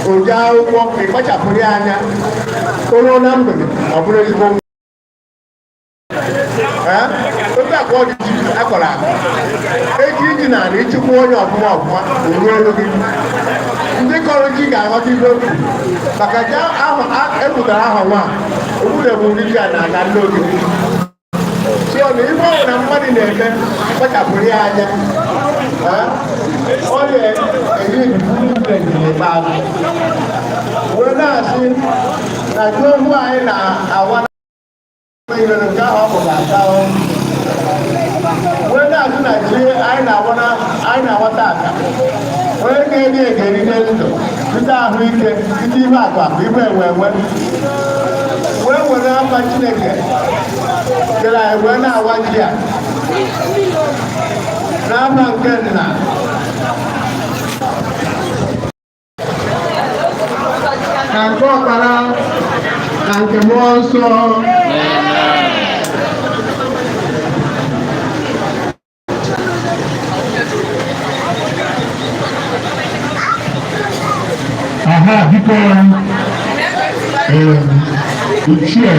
O jee akwụkwọ, ịkpachapụrụ ya anya, o ruo na mgbede, ọ bụrụ ezigbo nwa. Ee, otu akwa ọ dị ji akọrọ akọ eji iji na ala ịchịkwa onye ọfụma ọfụma, o ruo elu gị. Ndị kọrọ ji ga-aghọta ibe okwu maka ji ahụ epụtara aha nwa ogbudebụ nri ji a na ala ndị ogidi. So na ife ọ na mmadụ na-eme, kpachapụrụ ya anya. Ee, ọ na-eri n'ikpeazụ wee na-asị na ji ohu anyị na-awa ihe nke ahụ ọ bụ ga-ata wee na-asị na ji anyị na-awa anyị na-awa tata, onye ga-eri eri ndụ site ahụike, site ihe akụ akụ, ife enwe enwe, wee were afa Chineke kere anyị wee na-awa ji a n'afa nke nna na nke ọkpara na nke mmụọ nsọ. Aha, biko, ichie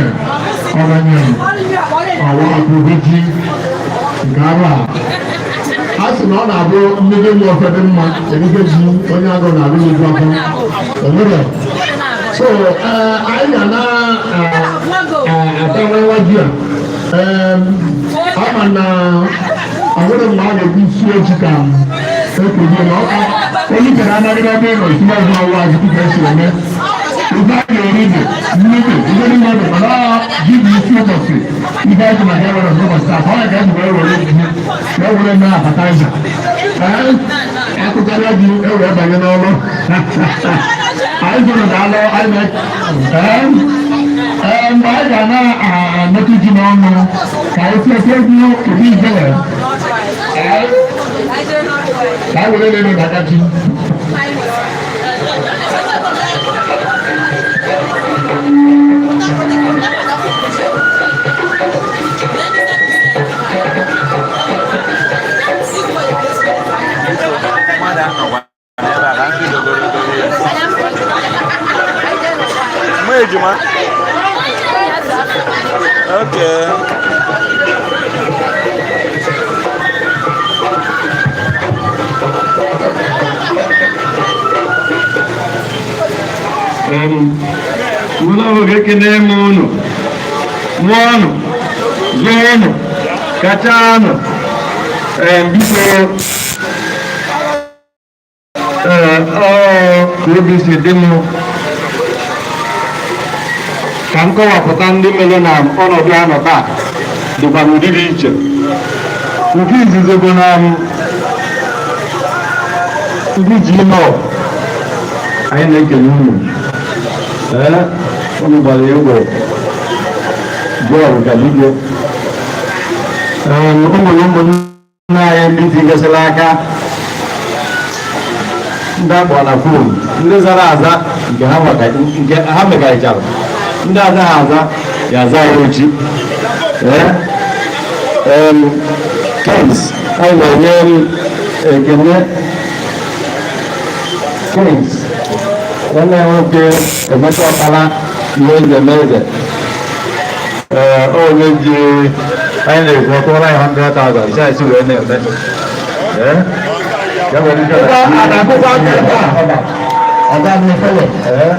ọranye ọwa abụghị ji nke arụ a. A sị na ọ na-abụ mmiri nri ofe dị mma erike ji onye agụ na-arụ n'uju afọ onwere. So anyị ga na-atawa ji a. Ama na ọ nwere mgbe a ga-eji sie ji ka ekeji na onye kere anaghị n'ebe ị nọ isi ọzọ ọwa azụ tupu esi eme ife a ga-eri dị mmiri ihe niile dị, mana ji bụ isi ụbọchị ife anyị ji maka ewere n'ụbọchị taa ka ọ ga eji wee were ji wee were mee appetizer. Ee, akụkarịa ji ewee banye n'ọrụ anyị jụrụ na alụ anyị na ee ee mgbe anyị ga na-emetụ ji n'ọnụ ka anyị sie egwu kedu ijele. Ee, ka anyị were lele n'aka ji. Mmadụ anọkwa n'ebe a ka ndị dogoro dogoro ya. Mụ ejima. Okay. Unu ekene m unu, mụọnụ, zụọnụ, kachanụ. Ee, biko, ee, ọ ka obi si dị m ka m kọwapụta ndị mere na ọnọdụ anọ taa dịkwa n'ụdị dị iche. Nke izizi bụ na ndị ji nọ, anyị na-ekele unu. Ee, unu gbara egbe bọọlụ ka dike. Ee, o nwere ụmụnne anyị ndị tigasịrị aka, ndị akpọrọ na phone, ndị zara aza nke ha nke ha mekarịchara, ndị azaghị aza ya aza ya echi. Ee, Kens, anyị na-enye ekene Kens, nwanne ya nwoke Emeka Ọkpara, ihe eze eme eze. Ee, onye ji anyị na-ekwu ọtụọla anyị 100,000 isi anyị si wee na-eme. Ee, ya nwere ike A na-akụkwa aka ebe a. Ọga m efere. Ee,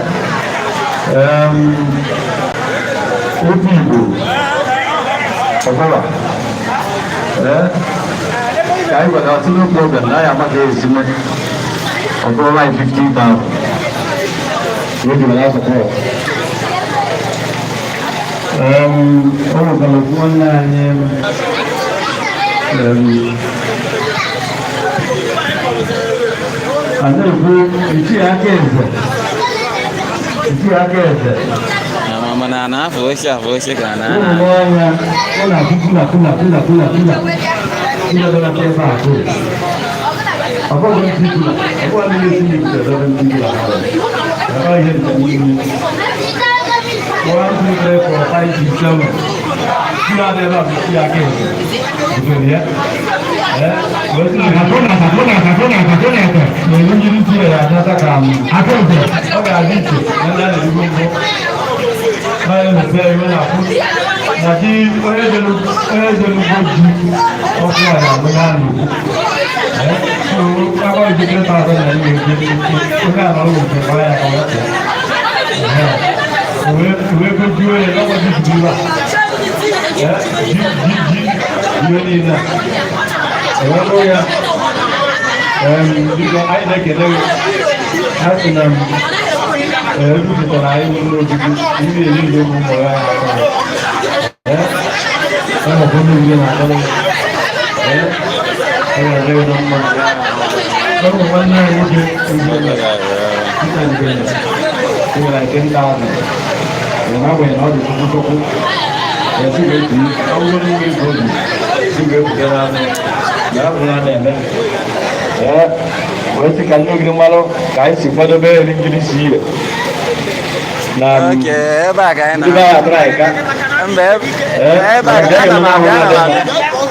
otu Igbo ọbụla, ee, ka anyị gwara ọtụ no problem na anyị amaghị ezime ọtụọla anyị 15,000 eji were support. O nwekwara okwu nwanne anyị a na-ekwu, ichie aka eze, ichie aka eze. Mana a na-afụ oche afụ oche ka a na ụmụ n'anya ọ na-atụ kula kula kula kula kula kula dọlata ebe a kụ ọ bụghị ntị kula, ọ bụghị ndị na-esi n'ikuku edobe ntị kula ha ọ ihe nke n'ime 1 2 3 4 5 6 7 kula dị ebe a bụ ichie aka eze butere ya. Na njiri tinye ya anata ka ọ ga-adị iche na ndị a na-erigbo mbụ na emepe iwe na-akwụ na ji onye jelugbo ji ọkụ a na-abụ na nnukwu akwa ejikere ta na ihe onye a nọrọ nke gbara ya ka ọ pụọ wee gojuo ya n'ọkwa ji juru a ji ji ji ihe niile a ewepụ ya. Biko, anyị na-ekele gị. Ha sị na ebupụtara anyị n'ogige ndị eri ndị ụmụ ya na ọ bụ ndị na-akọrọ ya. Ọ ga-adị na mma. Ọ bụ nwanne anyị nwoke Peter Ngene nwere nke nta ahụ n'agbanyeghị na ọ dị chukwu chukwu ya si ga-eji ọ bụrụ n'ime ego obi si ga-ebutere anụ na ọ bụrụ na na-eme ee wee sị ka ndị ogiri mmalụ ka anyị si kwadobe eri nkiri si ihe na Okay, ebe a ka anyị ndị be na anyị atara anyị ka mba ebe a ka ana m abịa, ana m abịa.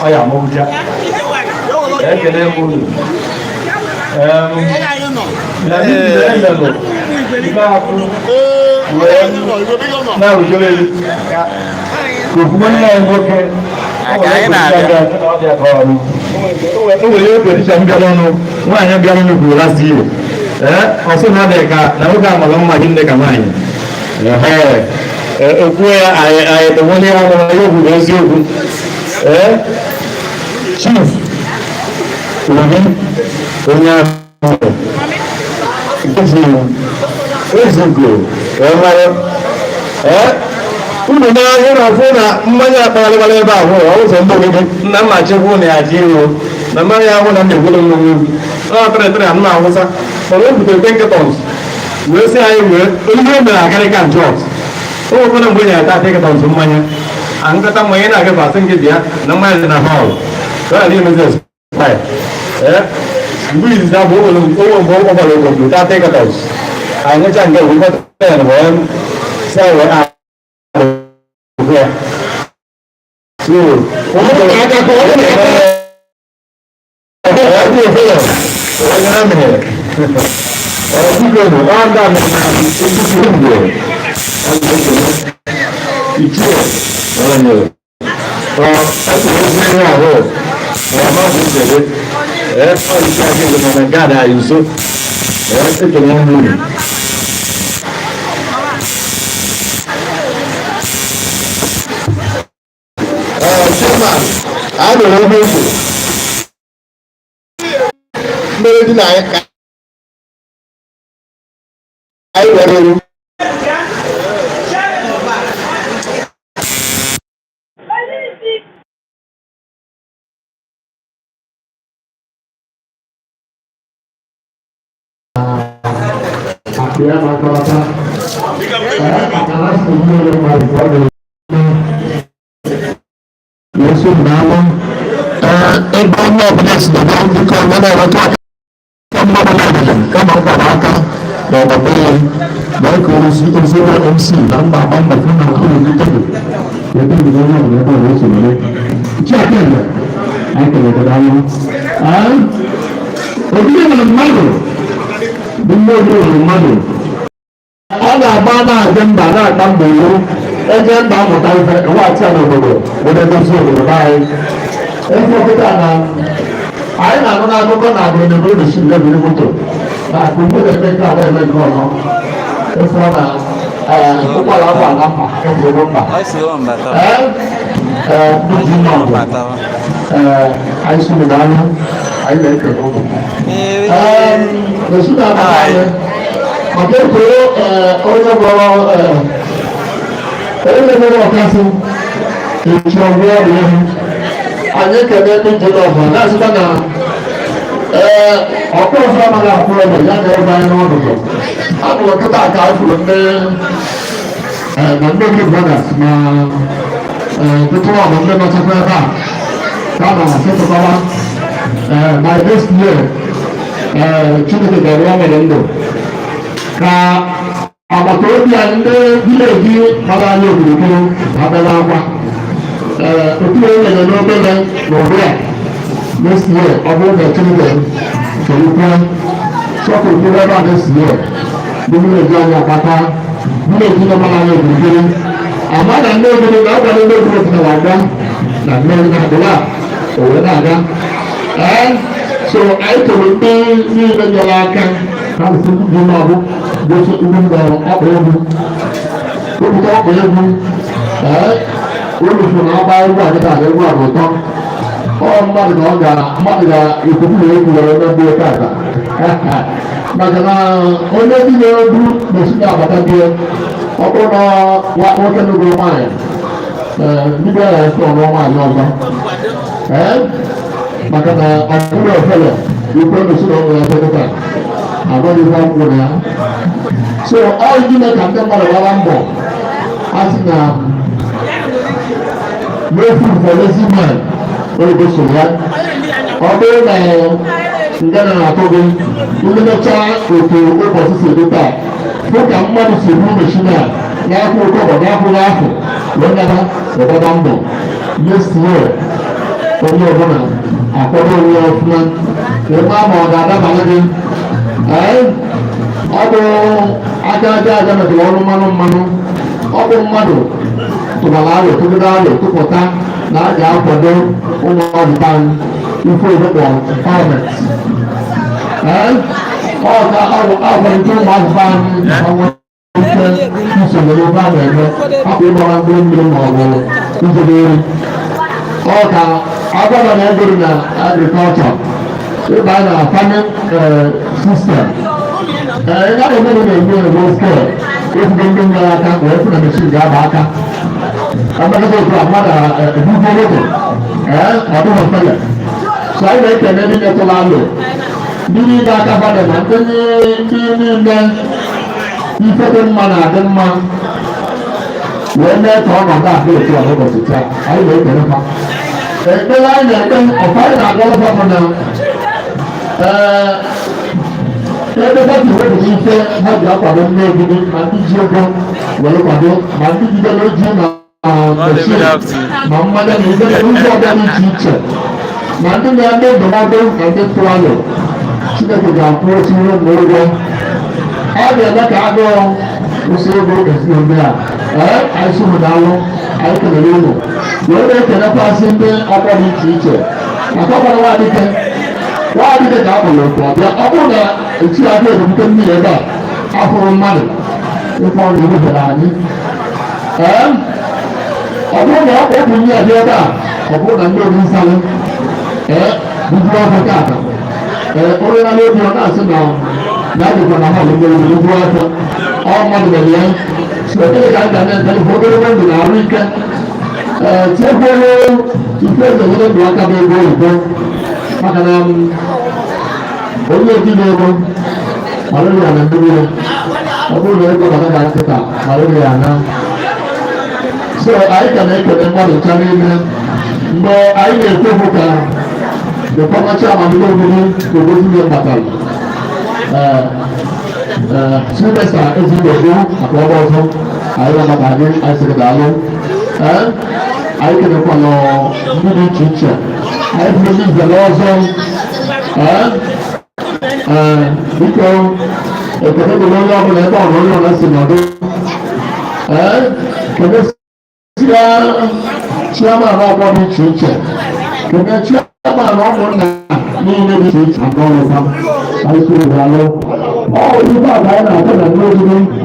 Ọ ya amụja ekele m unu na ndị emelụ ibe akwụ wee na-arụjere ka ofu nwanne anyị nwoke. Ka anyị na-abịa. O nwere ihe kwere bịara ọnụ nwaanyị bịara ọnụ kwuru last year, ee, ọ sị na ọ dị ka na nwoke a mara mma gị nne ka nwaanyị. Ee, okwu ya anyị anyị tụnwere ya ọnụ ya kwuru eziokwu. Ee, Chief Obi onye ahụ nke ezugo wee mara. Ee, unu na-ahụ na afụ na mmanya akpagharịgbara ebe ahụ ọ ụzọ ndị ogige nna nna chekwa na ya ji iwu na mmanya ahụ na na-egwuru mmọnwụ ọ tịrị tịrị anụ awụsa, mana o butere 10 cartons wee sị anyị wee ihe o mere akarịka njọs. O nwekwara mgbe e nyere 30 cartons mmanya aṅụkọta mmanya na-agafe asị nke bịa na mmanya dị na hall ka ọ ghara imezi expire. Ee, mgbe izizi abụ o nwere mgbe ọ gbara obodo 30 cartons anyị ṅụcha nke wee 10 wee sị anyị wee ahụ ya. So, onye Chairman, a nụrụ ebe ikwu mmere dị na anyị ka anyị were eru. Akụ ya na-akọrọta maka na asị mmiri mmadụ ka ọ ga-eme Yesu n'alụ ebe onye ọbụla si na biko onye na-enweta aka mmadụ n'obodo kama ọ gbara aka na ọgbakọ ya na ịka ozi ozi MC na mba agba mbọ fụ na ụlọ tebụl ebe ndị onye ọbụla ebe ọbụla eso mere Chiakeze anyị kelekọrọ anya ogige nwere mmadụ bụ nne ogige nwere mmadụ ọ ga-agba na-aga mba na-agba mbọ iwu eje mba amụta ife eweghachi ya n'obodo were dozie obodo be anyị. Efe kịta na anyị na-anụ n'akụkọ na agụrụ na eburu si mebiri moto na akụ mgbe na-eme nke a na-eme nke ọzọ efe ọ na ụgbọala afọ ala mba efere mba. Ọ si o mbata. Ee ee, ndị ji nọ ọgụ. Mbatawa. Ee, anyị si n'anya anyị na-ekele ụlọ. Ee, na anyị maka ekwere onye gwọrọ onye mere ọkasị echi ọgwụ ọrịa ihu anyị ekele ndị njem ọbụla na-asịkwa na ee ọkpọ ọzọ anaghị akwụ ụlọ ya na ebe anyị n'ọdụdụ a nụrụ nkịta ka anyị fụrụ ndị na ndị oke brothers ma ndị klọb ndị nọchakwa ebe a ka a na-asịtụkọwa by next year. Chineke ga-arụ ọnọdụ ndụ ka agbata obi anyị ndị village gbara anyị okirikiri ha bịara akwa ee otu onye mere n'obere n'ụdị a. Next year, ọ bụrụ na Chineke chọrọ chọpụ kwuru ebe a next year, ndị village anyị akpata village nọ mana anyị okirikiri ama na ndị obodo na ọgwa ndị obodo pụtara agba na mmeri na adịla o wee na-aga. Ee, so anyị toro ndị niile nyere aka ha sị ndị na-abụ gosi ndị mba ọkpa egwu wepụta ọkpa egwu. Ee, olufu na agba egwu a kịta na egwu a bụ ụtọ. Ọ mmadụ na ọ ga mmadụ ga-ekwukwu na egwu were megbuo tata, maka na onye dị na-egwu na-esi na-abata bie. Ọ bụrụ na nwoke nụgoro nwaanyị, ee, ndị bịa ya nsọ ọnụọ nwaanyị ọzọ, ee, maka na ọ bụrụ ofele ikwe na esi na ọnụ ya kịta agwaghị ife ọgwụ na ya. So ọ iji mee ka ndị mmadụ gbara mbọ, a sị na no food for lazy man. Oyibo so ya, ọ bụrụ na nga na-atụ gị nlecha otu ụbọchị si dị taa, hụ ka mmadụ si buru machine a na-akwụ ụkọbọ na-akwụghị afọ wee naba ọgbaba mbọ. Next year, onye ọbụla akwado onwe ya ọfụma ịma ma ọ ga-adabara gị. Ee, ọ bụ aka aja aja metụrụ ọnụ mmanụ mmanụ. Ọ bụ mmadụ tụbara alụ tụgide alụ tụpụta na a ga-akwado ụmụ ọzụta anyị ife obodo kpọrọ empowerment. Ee, ọ ga akwalite ụmụazụ anyị ka nwee ike isonye n'ebe a na-eme hapụ ịgbara mkpụrụ mmiri ma ọ bụ izobe eri. Ọ ka agwara na ego dị na agriculture, ịba na farming system. Ee, ị gaghị eme na-eme ego scale efugo ndị nwere aka wee fụ na machine ga-aba aka emekọta otu a mmadụ ebugo moto. Ee, ọ dịghị ofele. So anyị na-ekele ndị metụrụ alụ, ndị niile aka fadị na ndị niile ife dị mma na-adị mma wee mee ka ọnọdụ a dị otu a n'ụbọchị taa. Anyị na-ekele ha. Ekpere anyị na-ekpe ọfa anyị na-agọlụfa bụ na, ee, ebe ha ji wepụta ife ha ji akwado nne obibi, ma ndị ji ego were kwado, ma ndị jidere ji na machine, ma mmanya na ife ụzọ ọbịa dị iche iche, ma ndị na-eme ndụmọdụ na ndị ntụalụ, Chineke ga-akwụ otu ihe na ụgwọ ọ ga-eme ka agụụ kwụsị ego ezinụlọ a. Ee, anyị sị unu daalụ. Anyị kelere unu wee na-ekelekwasị ndị ọgbọ dị iche iche maka ọgbara nwadike nwadike ka a kpọrọ oku ọbịa. Ọ bụrụ na eti aka ebute mmiri ebe a afụrụ mmadụ ịkpọ ọrụ erubere anyị. Ee, ọ bụrụ na ọ bụ nye ya dị ebe a, ọ bụrụ na ndị obi nsalụ, ee, bujuo afọ tata. Ee, onye na n'obi ọ na-asị na na adịkwa na hall ndị obi bujuo afọ, ọ mmadụ mere ya. So ekele ka anyị ga na-ekele ife ogologo ndụ na arụ ike. Ee, tinyekwuolu ife eze nyere ndụ aka bụ ego oyibo, maka na onye eji na-ego malaria na mmiri ya. Ọ bụrụ na ego bata na nkịta malaria na. So anyị ka na-ekele mmadụ ncha niile. Mgbe anyị na-ekwu okwu ka the former chairman ndị obodo obodo batara, ee ee, Sylvester Ezigbo maka ọgbọ ọzọ anyị nabata gị, anyị sịrị daalụ. Ee, anyị kelekwalụ ndị dị iche iche. Anyị fụrụ ndị nzere ọzọ. Ee ee, biko, ekele dịrị onye ọbụla ebe ọ na onye ọbụla si nọdụ. Ee, kele chairman ọgbọ dị iche iche, kele chairman ụmụnna niile dị iche iche. Aga ọrụ ha, anyị sịrị daalụ. Ọ bụ ife a ka anyị na-achọ na ndị ogige.